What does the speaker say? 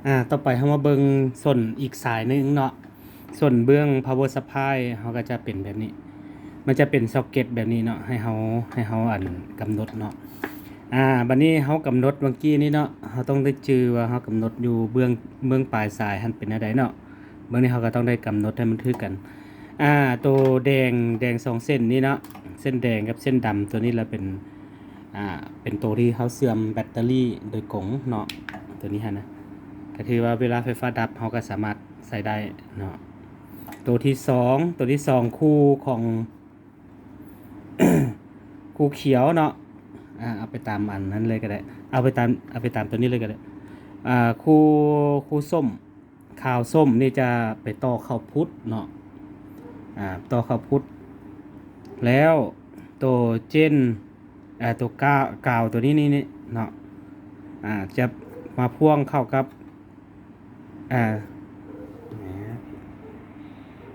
ອ່າ ຕໍ່ໄປເຮົາມາເບິ່ງສົ້ນອີກສາຍໜຶ່ງເນາະ. ສົ້ນເບື້ອງ power supply ເຮົາກໍຈະເປັນແບບນີ້ ມັນຈະເປັນ socket ແບບນີ້ເນາະ ໃຫ້ເຮົາ ໃຫ້ເຮົາ ອັນ ກຳນົດເນາະ. ອ່າ ບັດນີ້ເຮົາກຳນົດເມື່ອກີ້ນີ້ເນາະ ເຮົາຕ້ອງໄດ້ຈື່ວ່າເຮົາກຳນົດຢູ່ເບື້ອງ ເບື້ອງປາຍສາຍຫັ້ນເປັນແນວໃດເນາະ. ເບື້ອງນີ້ເຮົາກໍຕ້ອງໄດ້ກຳນົດໃຫ້ມັນຖືກກັນ. ອ່າ ໂຕແດງ ແດງສອງເສັ້ນນີ້ເນາະ ເສັ້ນແດງກັບເສັ້ນດຳ ໂຕນີ້ລະເປັນ ອ່າ ເປັນໂຕທີ່ເຮົາເຊື່ອມແບັດເຕີຣີໂດຍກົງເນາະ. ໂຕນີ້ຫັ້ນນະ ກໍຖືວ່າເວລາໄຟຟ້າດັບ ເຮົາກໍສາມາດໃຊ້ໄດ້ເນາະ. ໂຕທີສອງ ໂຕທີສອງຄູ່ຂອງ ຄູ່ຂຽວເນາະ. ອ່າ ເອົາໄປຕາມອັນນັ້ນເລີຍກໍໄດ້ ເອົາໄປຕາມ ເອົາໄປຕາມໂຕນີ້ເລີຍກໍໄດ້. ອ່າ ຄູ່ ຄູ່ສົ້ມ ຂາວສົ້ມນີ້ຈະໄປຕໍ່ເຂົ້າພຸດເນາະ. ອ່າ ຕໍ່ເຂົ້າພຸດ ແລ້ວໂຕເຈນ ອ່າ ໂຕກາວ ກາວໂຕນີ້ນີ້ເນາະ ອ່າ ຈະມາພ່ວງເຂົ້າກັບ ອ່າ